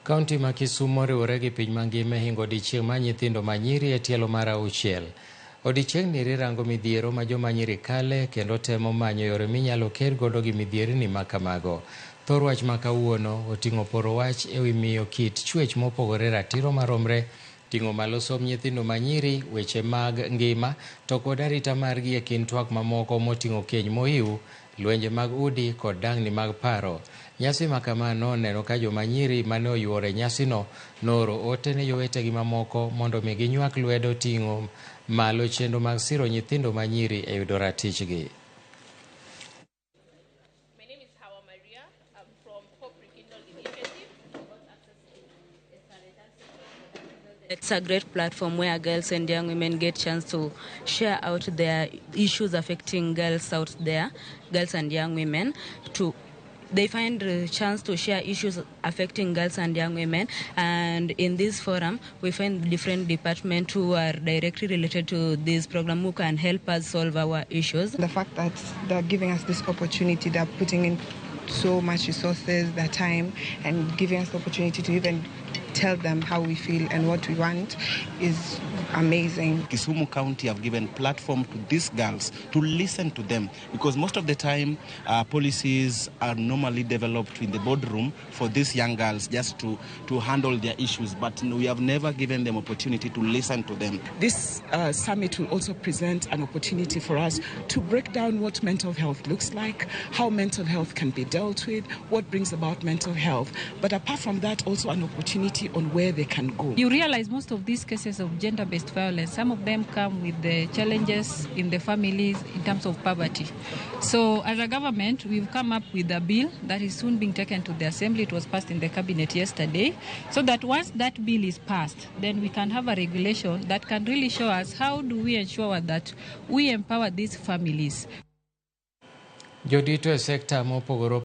Kaunti ma Kisumu oriwore gi piny mangima e hingo odiechieng' mar nyithindo ma nyiri e tielo mar auchiel. Odiechieng'ni rirango midhiero ma joma nyiri kale kendo temo manyo yore minyalo ked godo gi midhierni ma kamago. Thor wach ma kawuono oting'o poro wach ewi miyo kit chwech mopogore ratiro maromre, ting'o malo somb nyithindo ma nyiri, weche mag ngima to kod arita margi e kind twak mamoko moting'o keny mohiu, lwenje mag udi kod dang'ni mag paro. Nyasi ma kama noneno ka joma nyiri mane oyuoro e nyasino nooro ote ne jowetegi mamoko mondo mi ginywak lwedo ting'o malo chenro mag siro nyithindo ma nyiri e yudo ratichgi. My name is Hawa Maria. I'm from Hope Rekindled Initiative. It's a great platform where girls and young women get chance to share out their issues affecting girls out there, girls and young women, to they find a chance to share issues affecting girls and young women. And in this forum, we find different departments who are directly related to this program who can help us solve our issues. The fact that they're giving us this opportunity, they're putting in so much resources, their time, and giving us the opportunity to even tell them how we feel and what we want is amazing. Kisumu County have given platform to these girls to listen to them, because most of the time policies are normally developed in the boardroom for these young girls just to handle their issues, but we have never given them opportunity to listen to them. This summit will also present an opportunity for us to break down what mental health looks like, how mental health can be dealt with, what brings about mental health, but apart from that, also an opportunity on where they can go. You realize most of these cases of gender-based violence, some of them come with the challenges in the families in terms of poverty. So as a government, we've come up with a bill that is soon being taken to the assembly. It was passed in the cabinet yesterday, so that once that bill is passed, then we can have a regulation that can really show us how do we ensure that we empower these families. Jodito e sekta mopogore.